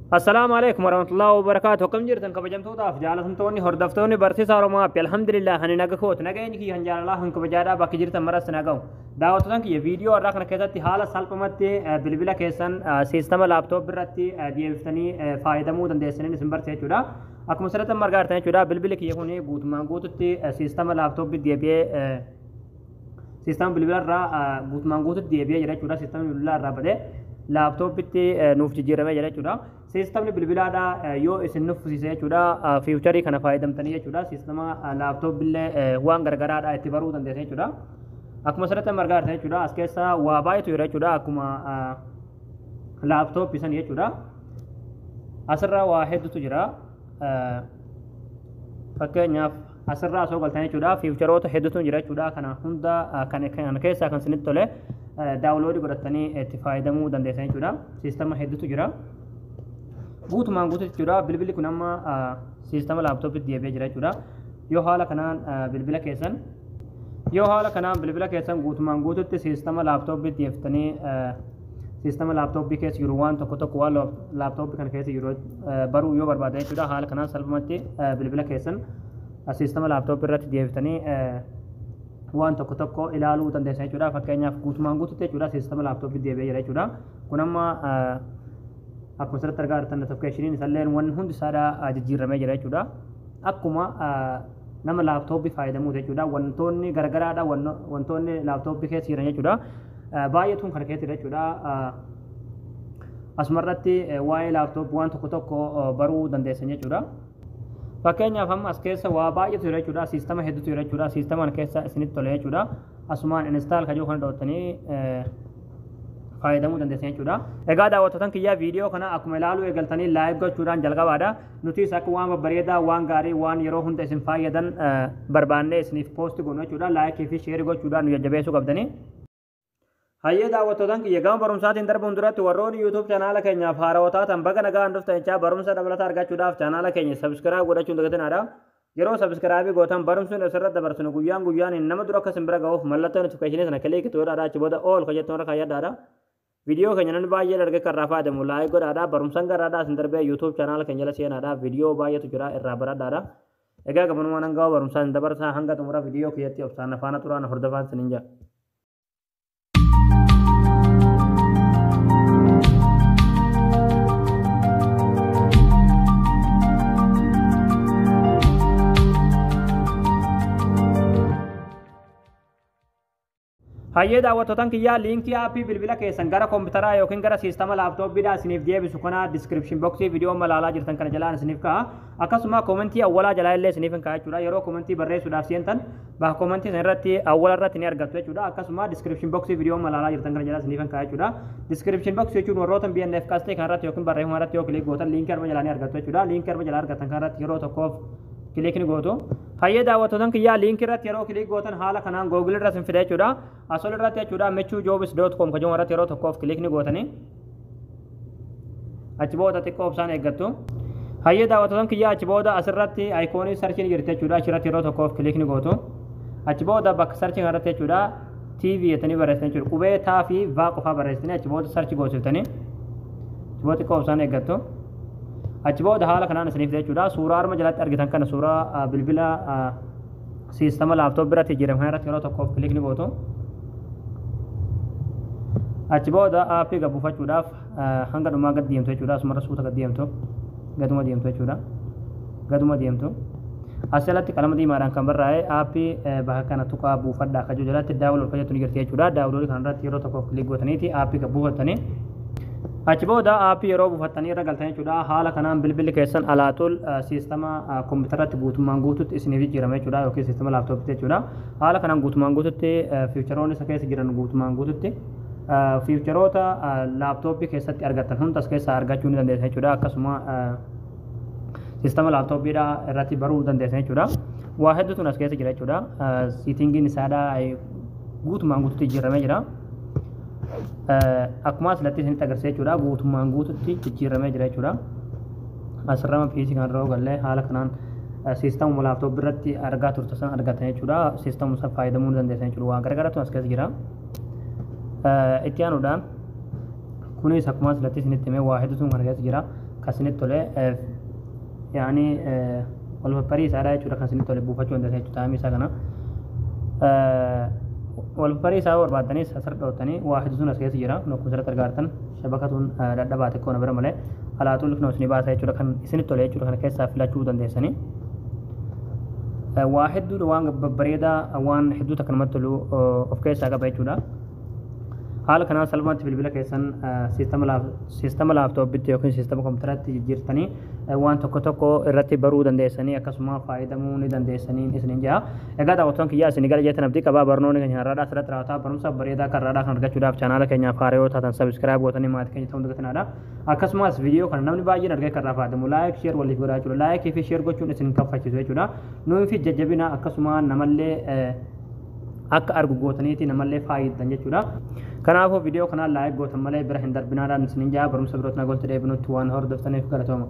Assalaamu alaikum warahmatullahi wabarakatuh. Akkam jirtan kabajamtootaaf jaalatamtoonni hordoftoonni barsiisaa Oromoo App? Alhamdulillah, ani naga kooti. Nageenyi kiyya kan jaalalaa kan kabajaadhaa bakki jirtan maras naga'u. Daawwattoota kiyya, viidiyoo har'aa kana keessatti haala salphumatti bilbila keessan siistama laaptooppii irratti deebiftanii fayyadamuu dandeessaniin isin barsiisa jechuudha. Akkuma asirratti amma argaa jirtan jechuudha, bilbilli kiyya kun guutumaan guututti siistama laaptooppii deebi'ee, siistama bilbila irraa guutumaan guututti deebi'ee jira jechuudha. Siistamni bilbilaa irraa badee laaptooppitti nuuf jijjiiramee jira jechuudha. Siistamni bilbilaadhaa yoo isin nuffisiise jechuudha, feature kana fayyadamtanii jechuudha, siistama laaptooppiillee waan garagaraadhaa itti baruu dandeessan jechuudha. Akkuma asirratti amma argaa jirtan jechuudha, as keessa waa baay'eetu jira jechuudha, akkuma laaptooppii san jechuudha. Asirra waa hedduutu jira. Fakkeenyaaf asirraa osoo galtan jechuudha, featureoota hedduutu jira jechuudha. Kana hunda kan keessaa kan isinitti tole download godhatanii itti fayyadamuu dandeessan jechuudha. Siistama hedduutu jira. Guutumaan guututti jechuudha, bilbilli kun amma siistama laaptooppitti deebi'ee jira jechuudha. Yoo haala kanaan bilbila keessan guutumaan guututti siistama laaptooppitti deebiftanii, siistama laaptooppii keessa jiru waan tokko tokko, waan laaptooppii kana keessa jiru baruu yoo barbaadan jechuudha, haala kanaan salphumatti bilbila keessan siistama laaptooppii irratti deebiftanii waan tokko tokko ilaaluu dandeessan jechuudha. Fakkeenyaaf guutumaan guututti jechuudha, siistama laaptooppii deebi'ee jira jechuudha. Kun amma akkuma asirratti argaa jirtan notificationiin isallee wanni hundi isaadhaa jijjiiramee jira jechuudha. Akkuma nama laaptooppii fayyadamuuti jechuudha. Wantoonni garagaraadha, wantoonni laaptooppii keessa jiran jechuudha. Baay'eetuun kana keessa jira jechuudha. Asumarratti waa'ee laaptooppii waan tokko tokko baruu dandeessan jechuudha. Fakkeenyaaf amma as keessa waa baay'eetu jira jechuudha. Siistama hedduutu jira jechuudha. Siistama kana keessa isinitti tole jechuudha. Asumaan install kajoo kana dhootanii fayyadamuu dandeessan jechuudha. Egaa daawwattootan kiyyaa, viidiyoo kana akkuma ilaaluu eegaltanii like gochuudhaan jalqabaadha. Nutis akka waan babbareedaa, waan gaarii, waan yeroo hunda isin fayyadan barbaannee isiniif post goonu jechuudha. Like fi share gochuudhaan nu jajjabeessuu qabdanii. Hayyee daawwattootan kiyya, gama barumsaatiin darbuun duratti warroonni YouTube chaanaala keenyaaf haarawaa taatan baga nagaan dhuftan jechaa, barumsa dabalataa argachuudhaaf chaanaala keenya subscribe godhachuun dagatinaadha. Yeroo subscribe gootan barumsi asirratti dabarsinu guyyaan guyyaan nama dura akka isin bira ga'uuf mallattoo notification sana click godhaadha, achi booda all ka jettu irra kaayyadhaadha. Viidiyoo keenya namni baay'een argee kan irraa fayyadamu like godhaadha. Barumsaan garaadhaa isin darbee YouTube chaanaala keenya jala seenaadha. Viidiyoo baay'eetu jira, irraa baradhaadha. Egaa gabanumaan hanga barumsaan isin dabarsaa, hanga xumura viidiyoo kiyyatti obsaan afaana turaan hordofaan isiniin jedha. Hayyee daawwattootan kiyyaa, liinkii aappii bilbila keessan gara kompiitaraa yookiin gara siistama laaptooppiidhaa isiniif deebisu kana description box viidiyoo malaalaa jirtan kana jalaan isiniif ka'a. Akkasuma koomentii awwalaa jalaa illee isiniif hin ka'a jechuudha. Yeroo koomentii barreessuudhaaf seentan bakka koomentii sana irratti awwala irratti ni argattu jechuudha. Akkasuma description box viidiyoo malaalaa jirtan kana jalaa isiniif hin ka'a jechuudha. Description box jechuun warroota BNF qastee kana irratti yookiin barreeffama irratti yoo click gootan liinkii arma jalaa ni argattu jechuudha. Liinkii arma jalaa argattan kana irratti yeroo tokkoof click ni gootu. Hayyee daawwattootan kiyyaa, liinkii irratti yeroo click gootan haala kanaan Google irra isin fida jechuudha. Asol irratti jechuudha, michuujobs.com kajoon irratti yeroo tokkoof click ni gootanii. Achi booda xiqqoo obsaan eeggattu. Hayyee daawwattootan kiyyaa, achi booda asirratti icon search ni jirti jechuudha. Achirratti yeroo tokkoof click ni gootu. Achi booda bakka search kanarratti jechuudha, TV jettanii barreessitan jechuudha. Qubee taa fi vaa qofaa barreessitanii achi booda search goosiftanii. Achi booda xiqqoo obsaan eeggattu. Achi booda haala kanaan isiniif jechuudha. Suuraa arma jalatti argitan kana, suuraa bilbila siistama laaptooppii biratti jijjiirame kana irratti yeroo tokkoof click ni gootu. Achi booda aappii gad buufachuudhaaf hanga dhumaa gad deemtu jechuudha. Asumarra suuta gad deemtu. Gaduma deemtu jechuudha. Gaduma deemtu. As jalatti qalama diimaadhaan kan barraa'e aappii bakka kana tuqaa buufadhaa kajuu jalatti download kan jettu ni jirti jechuudha. Download kana irratti yeroo tokkoof click gootaniiti aappii gad buufattanii. Achi booda aappii yeroo buufattanii irra galtan jechuudha. Haala kanaan bilbilli keessan alaatul siistama kompiitarratti guutummaan guututti isiniif jijjiirama jechuudha yookiin siistama laaptooppitti jechuudha. Haala kanaan guutummaan guututti featureoonni isa keessa jiran guutummaan guututti featureoota laaptooppii keessatti argattan hunda as keessaa argachuu ni dandeessan jechuudha. Akkasuma siistama laaptooppiidha irratti baruu dandeessan jechuudha. Waa hedduutu as keessa jira jechuudha. Settingiin isaadha guutummaan guututti jijjiiramee jira. Akkuma asirratti isinitti agarsiisa jechuudha. Guutummaan guututti jijjiiramee jira jechuudha. Asirrama PC kanarra yoo galle haala kanaan siistamuma laaptooppii irratti argaa turte san argatan jechuudha. Siistamuma san fayyadamuu ni dandeessan jechuudha. Waan garagaraatu as keessa jira. Itti aanuudhaan kunis akkuma asirratti isinitti himee waa hedduutu kana keessa jira. Kan isinitti tole yaani wallpaperii isaadha jechuudha, kan isinitti tole buufachuu dandeessan jechuudha timeii isaa kana. Wallpaperii isaa barbaaddanis asirra dhootanii waa hedduutu as keessa jira. Akkuma asirratti argaa shabakatuun dadhabaa xiqqoo na bira malee alaatuu lifna isinii baasa jechuudha, kan isinitti tole jechuudha kana keessaa filachuu dandeessanii. Waa hedduudha, waan babbareedaa, waan hedduu takka namatti tolu of keessaa qaba jechuudha. Haala kanaan salphumatti bilbila keessan siistama laaptooppitti yookiin siistama kompiitaraatti jijjiirtanii waan tokko tokko irratti baruu dandeessanii, akkasuma fayyadamuu ni dandeessanii isiniin jedha. Egaa daawwattoon kiyyaa, isinii gala jettan abdii qabaa. Barnoonni keenya har'aadhaa asirratti raawwataa. Barumsa bareedaa kan har'aadhaa kan argachuudhaaf chaanaala keenyaaf haaraa yoo taatan subscribe gootanii maatii keenya ta'uu dagatinaadha. Akkasumas viidiyoo kana namni baay'een argee kan irraa fayyadamu like, share waliif godhaa jechuudha. Likeii fi share gochuun isin kaffachiisu jechuudha. Nuyi fi jajjabina, akkasuma namallee akka argu gootaniiti namallee faayiddan jechuudha. Kanaafuu viidiyoo kanaan like gootan malee bira hin darbinaadhaan isiniin jaa. Barumsa birootti nagolti deebinutti waan hordoftaniif galatooma.